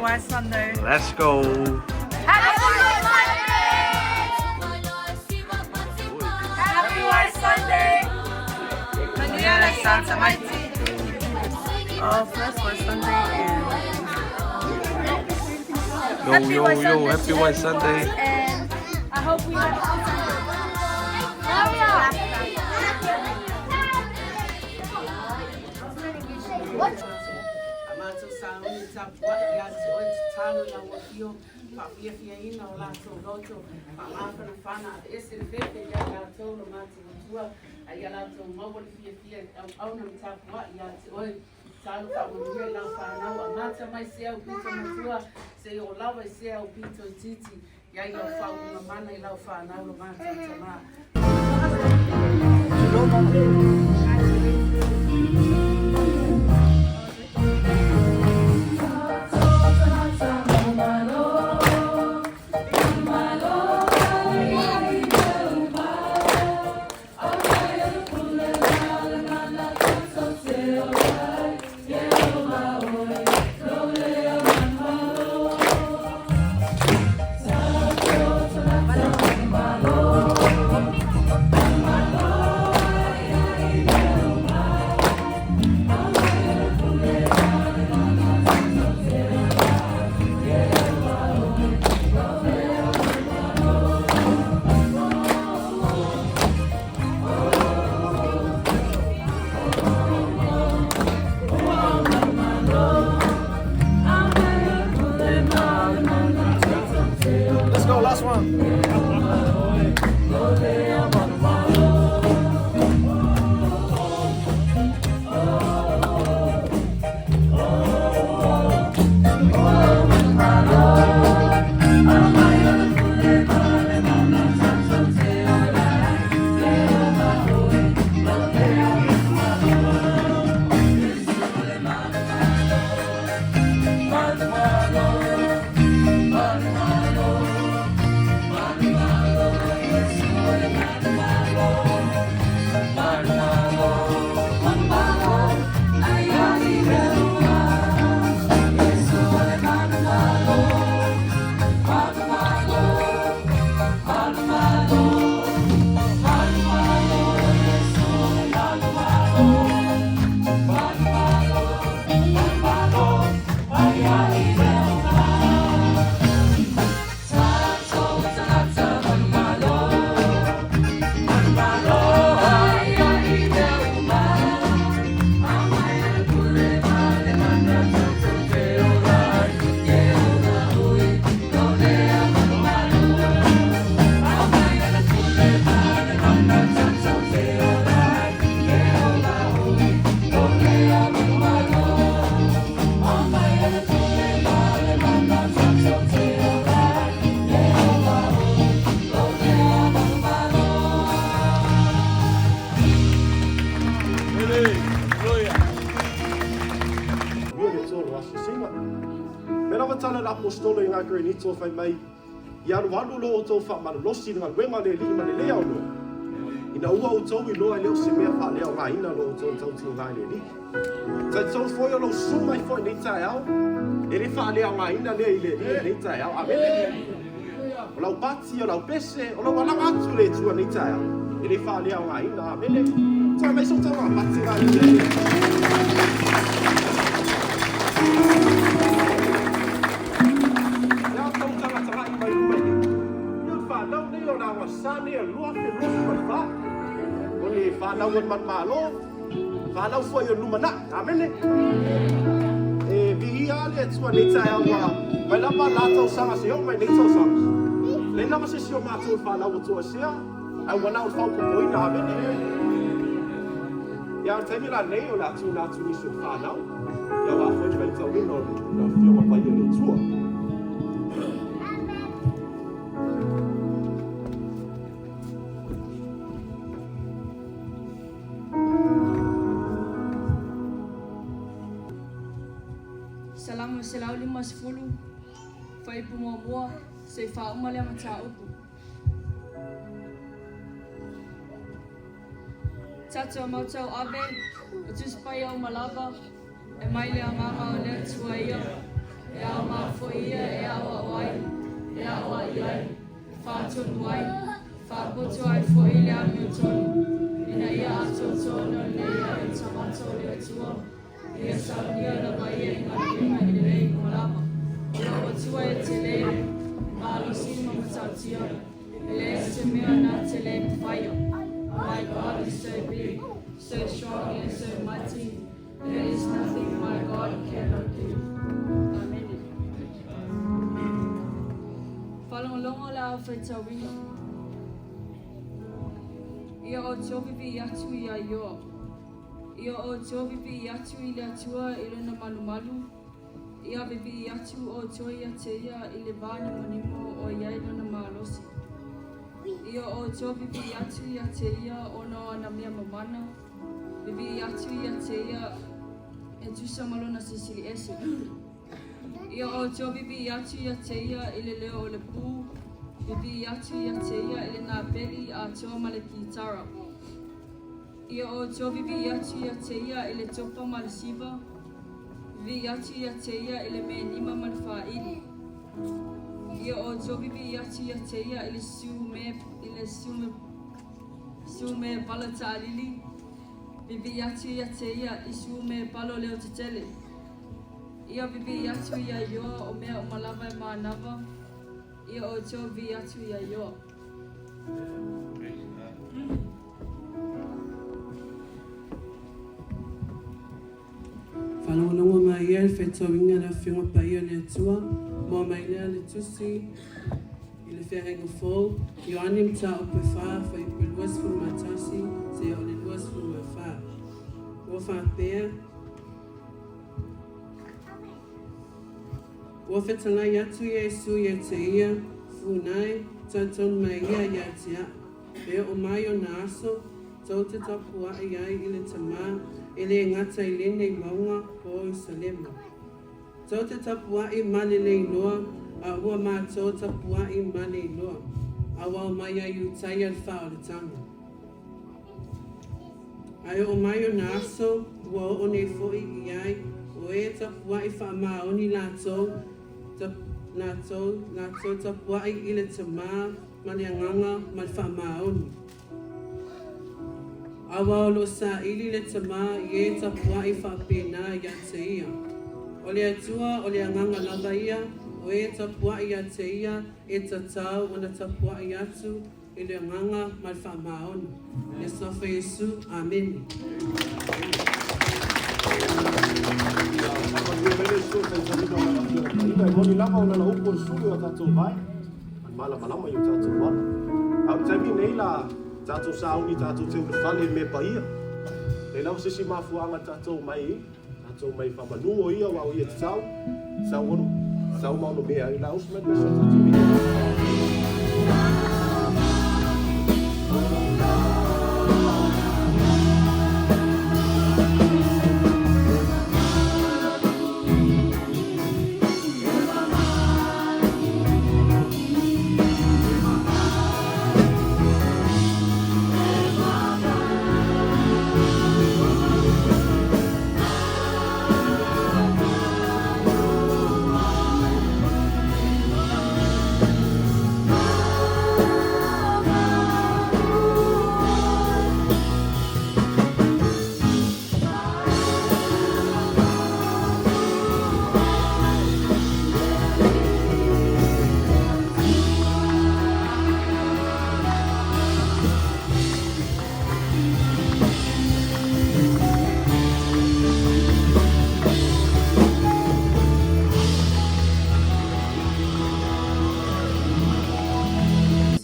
White Sunday. Let's go. Happy White Sunday! Happy White Sunday! Manuia le Santa Maiti. Oh, first White Sunday and Yo, yo, yo, happy White Sunday. And I hope we have A matou sauni tapua'i ia te oe tatalo i lau afio, faafiafiaina o latou loto, faamafanafana aveese le fefe ia i latou lo matou Atua, a ia latou maua le fiafia i le auauna ma tapua'i ia te oe. Tatalo faamanuia i lau fanau, amata mai se aupito matua, seia oo lava i se aupito itiiti, i ai lau faaupuga mana i lau fanau lo matou Tamā. Let's go, last one. Mea le tolo asiasiga. Mea lava tala le Aposetolo i ngā Korinito fai mai, I alualu lo outou faamalolosi i le galuega a le Alii ma le lē aonoa, ina ua outou iloa e le o se mea faaleaogaina lo outou tautiga i le Alii. Talitonu foi o lou susu mai foi i lenei taeao, e le faaleaogaina lea i le Alii i lenei taeao. Amene. O lau pati, o lau pese, o lou alaga atu i le Atua i lenei taeao, e le faaleaogaina. Amene. Toe aumai sou tauga pati la i le Alii. E a tou tagatagai mai luma i nei? Ia o le fanau nei o le aogasa nei a le 2024. O le fanau a le manumalo, fanau foi o le lumanai. Amene. E viia lava le Atua i lenei taeao ua mai lava la tausaga seia oo mai nei tausaga. Leai lava se isi o matou i le fanau ua toesea, ae ua na o le faaopoopoina. Amene. Ia, o le taimi la lenei o le a tuuina atu nisi o fanau, ia aua foi le faitauina o le Afioga Paia o le Atua. Salamo 150, Fuaiupu muamua, seia faauma lea mataupu. Tatou mautau ave, o Tusi Paia uma lava, e mai le Agaga o le Atua ia, e ao mafoe. tonu ai, faapoto ai foi le amiotonu, ina ia atoatoa ona lelei ai le tagata o le Atua, ia saunia lava ia i galuega lelei ua lava. O lou Atua e telē, malosi ma matautia, e leai se mea na te lē mafaia. My God is so big, so strong and so mighty. There is nothing my God cannot do. Amene. Faalogologo le ao faitauina. Ia outou vivii atu ia Ioa. Ia outou vivii atu i le Atua i lona malumalu. Ia vivii atu outou ia te ia i le vānimonimo o i ai lona malosi. Ia outou vivii atu ia te ia ona o ana mea mamana. Vivii atu ia te ia e tusa ma lona silisili ese. Ia outou vivii atu ia te ia i le leo o le pū. Vivii atu ia te ia i le napeli atoa ma le kitara. Ia outou vivii atu ia te ia i le topa ma le siva. Vivii atu ia te ia i le menima ma le fāili. Ia outou vivii atu ia te ia i le siume pala ta'alili. Vivii atu ia te ia i siume palo leo tetele. Ia vivii atu ia Ioa o mea uma lava e manava. Ia outou vivii atu ia Ioa. Faalogologo mai ia i le faitauina a le Afioga Paia a le Atua, moa mai lea le Tusi i le Feagaiga Fou, Ioane Mataupu e 4, fuaiupu e 21 seia oo i le 24. Ua faapea, Ua fetalai atu Iesu ia te ia, Funai, tautonu mai ia ia te a'u. E oo mai ona aso, tou te tapua'i ai i le Tamā, e lē gata i lenei mauga po o Ierusalema. Tou te tapua'i ma le le iloa, a ua matou tapua'i ma le iloa, a ua omai ai Iutaia le faaolataga. Ae oo mai ona aso, ua oo nei fo'i i ai, o e tapua'i faamaoni latou, latou, latou tapua'i i le Tamā ma le Agaga ma le faamaoni. Aua o lo o saili le Tamā i e tapua'i faapena ia te ia. O le Atua o le Agaga lava ia, o e tapua'i ia te ia e tatau ona tapua'i atu i le Agaga ma le faamaoni. I le Suafa o Iesu. Amene. Ia faamanuia mai le Atua i le faitauina o Lana Afioga Paia. E moni lava o lana upu o le sulu i o tatou vae, ma le malamalama i o tatou ala. A o le taimi nei la tatou sauni tatou te ulufale i mea paia. Leai lava se isi mafuaaga tatou omai ai, tatou omai faamanu o ia aua o ia e tatau, tatau ono, tatau ma ono mea ai la usu mai le mea tatou i.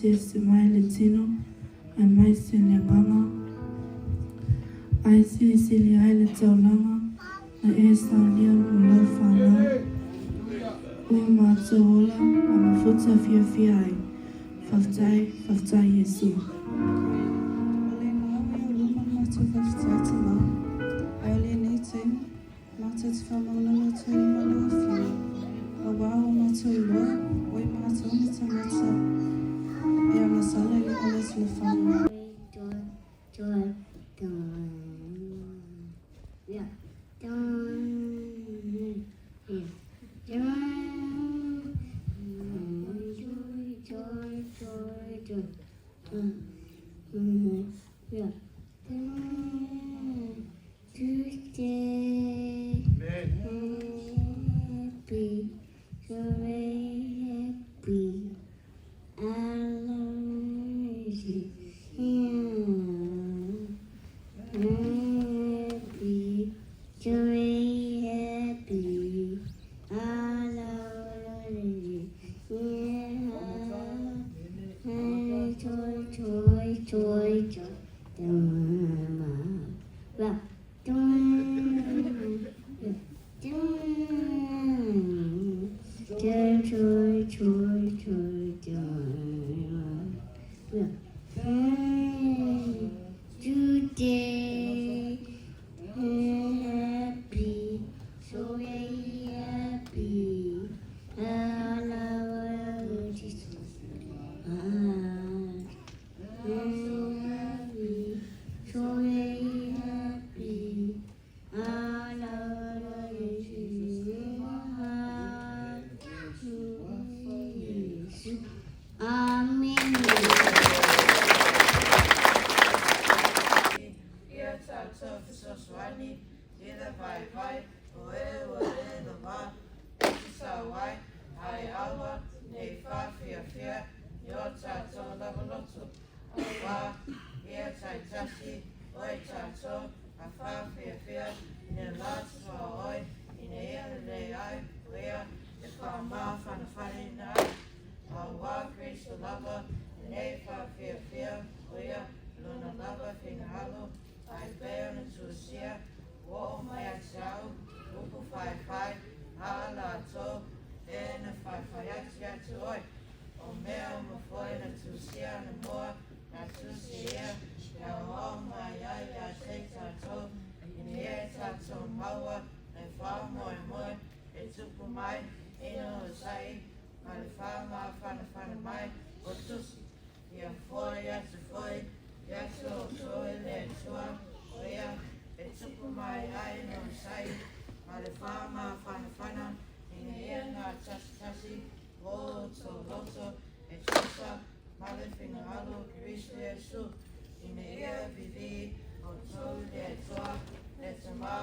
Silisili mai le tino, aemaise le agaga, ae silisili ai le taulaga na e saunia mo lau fanau. Ua matou ola ma mafuta fiafia ai. Faafetai, faafetai Iesu. O lenā mea o luma le matou faafetai Tamā, ae o lenei taimi, matou te faamaualalo atu ai i luma o lau Afioga, auā ua matou iloa, oi matou ni tagata e agasala i luma o lau Tulafono. joy. Yeah. Tuesday. Happy, so very happy. I love you. Yeah. Happy, so very happy. I love you. Yeah. Joy, joy, joy, joy. Joy, joy, joy, joy, joy. Today, happy, so very happy. I love Jesus. Happy, so very happy. I love Jesus. Amen. Ia tātou fesoasoani, i le vaivai, o e ua le le wā, e te sāwai, ai aua, nei whawhiawhia, i o tātou lava loto. A wā, ia taitasi, o e tātou, a whawhiawhia, i ne la te oi, i ne ia le ai, o ia, e wha mā whanawhane na ai. A wā Kristo lava, i nei whawhiawhia, o ia, lona lava whingahalo, ai pea na tusia, o mai a te au, upu whai whai, a la tō, e na whai whai atu atu oi. O mea o mawhoi na tusia na moa, na tusia ia, ia o mai ai a te tātou, i ne e tātou maua, e wha moe moe, e tupu mai, i na o sai, ma le wha mā whana whana mai, o tusi. Ia foi atu foi, ia tu o toi le tua, o ia, e tupu mai ai no sai, ma le wha mā whana whana, i ne ia ngā tasi tasi, o tō loto, e tusa, ma le whingahalo Kristo Yesu, i ne ia vivi, o tō le tua, le tamā,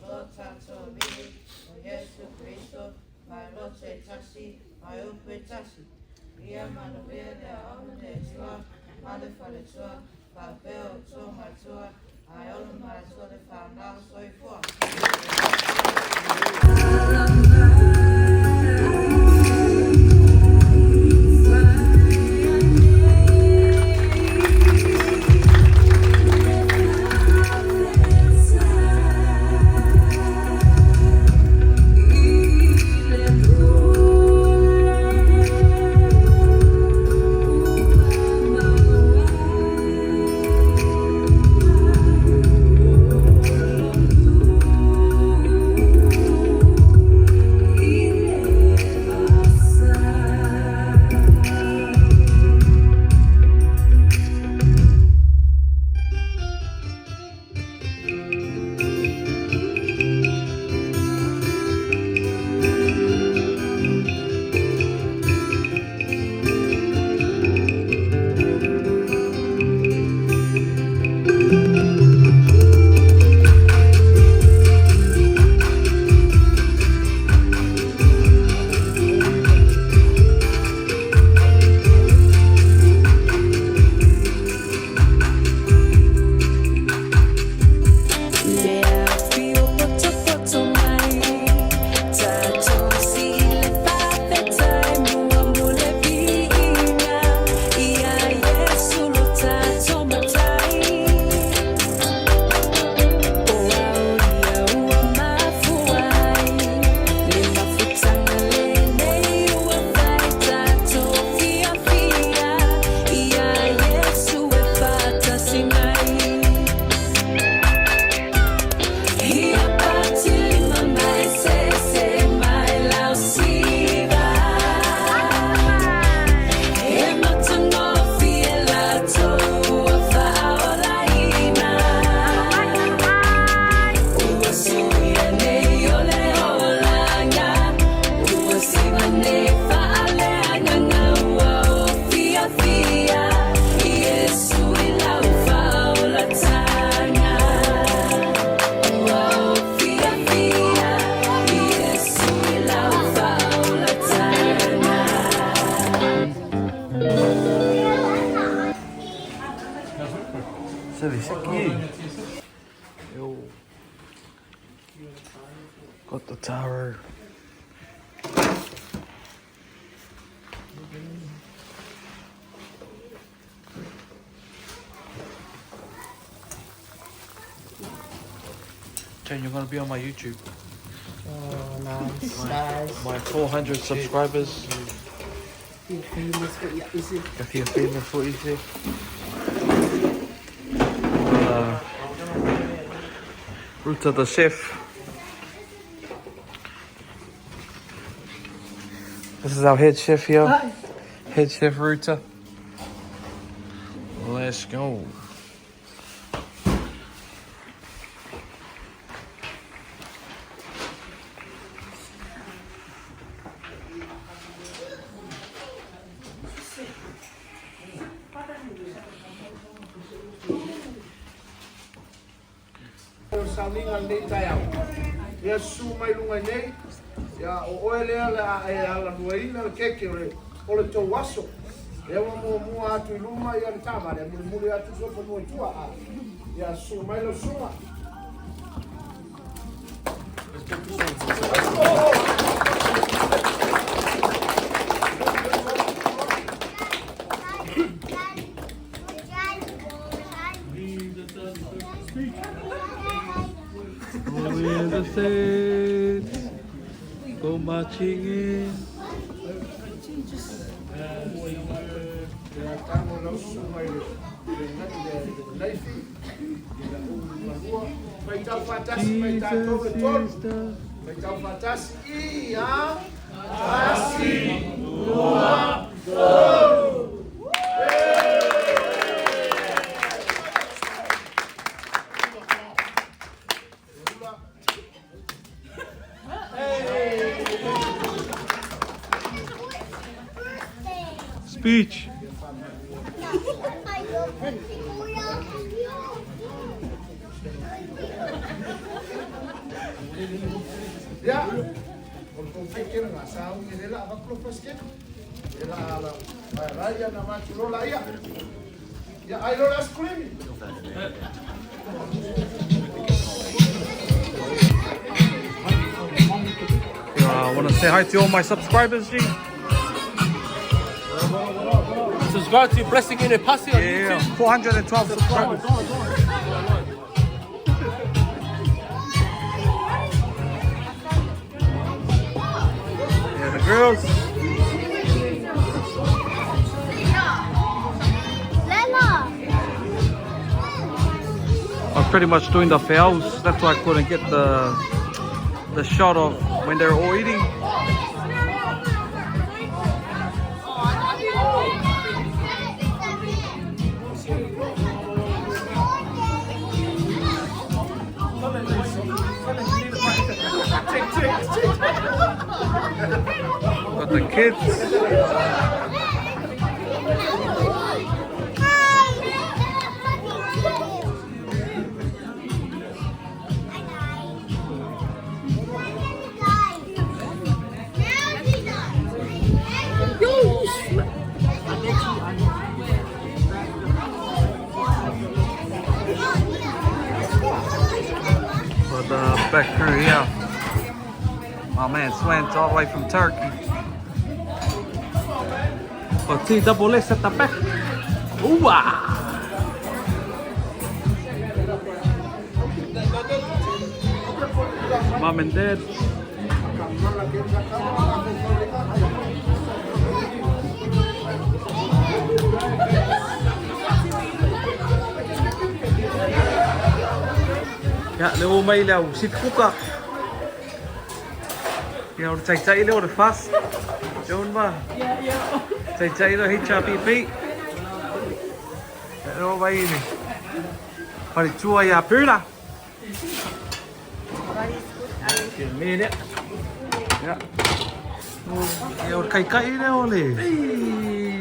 lo tātou vili, o Yesu Kristo, mai lo te tasi, mai upu e tasi. Ia manuia le aoga le tua, ma le faletua, faapea o tō matua, ai ona matua le whanau soifua. I Jane, you're gonna be on my YouTube. Oh, nice, nice. My 400 subscribers. You're famous for your easy. If you're famous for easy. Ruta the chef. This is our head chef here. Hi. Head chef Ruta. Let's go. O sauniga lenei taeao. Ia susu mai luga i nei, ia o oe lea le a e alaluaina le keke o le, o le tou aso. Lea ua muamua atu i luma ia le taavale, mulimuli atu so fanua i tua. A, ia susu mai lau susuga. We're the saints go marching in. Ia tago lau susuga i le, le, le, le naifi, ia ou malua. Faitau faatasi mai tatou le tolu. Faitau faatasi, i, a, tasi, lua, tolu. Speech. Ia, o le tou faitele sa au i le la avatu lau pasikete. E la ala, mai rai na matu lola ia. Ia, ai lola askulimi. I want to say hi to all my subscribers, G. Subscribe to Blessing in a Pussy on Yeah, YouTube. 412 subscribers. Yeah, the girls. I'm pretty much doing the fouls. That's why I couldn't get the shot of when they're all eating. Got the kids. For the back crew here. My man Swans all the way from Turkey. For T double S at the back. Ooh ah. Mom and Dad. Ia, le o mai leo, sit kuka. Ia, o le taitai leo o le fast. Joan ba? Yeah. Taitai leo HRPP. Le o mai ni. Pari tua ia pura. Ia me lea. Ia. Ia, o le kaikai leo o le.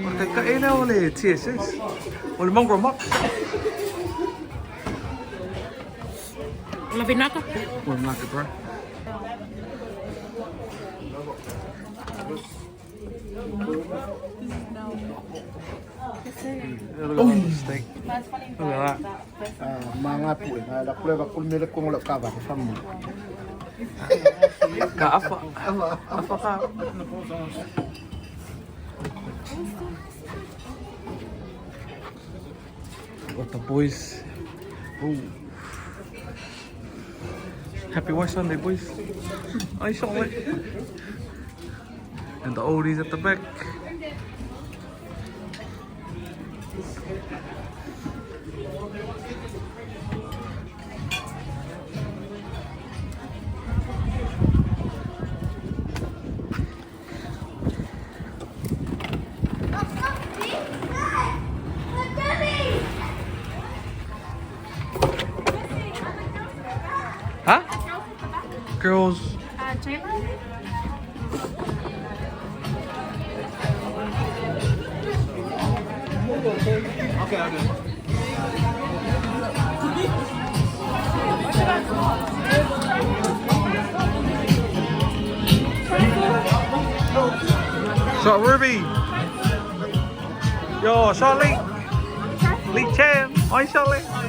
O le kaikai leo o le TSS. O le mongrel mop. La vinaka? O le naka, bro. Look at that steak. Look at that. Mga pu e, la kule va kule kongo la kava, famu. Ka afa. Afa ka. Got the boys. Ooh. Happy White Sunday, boys. Hi, Charlotte. And the oldies at the back. Huh? Girls. Okay, okay. So Ruby. Yo, Charlie. Lee Chan. Hi, Charlie.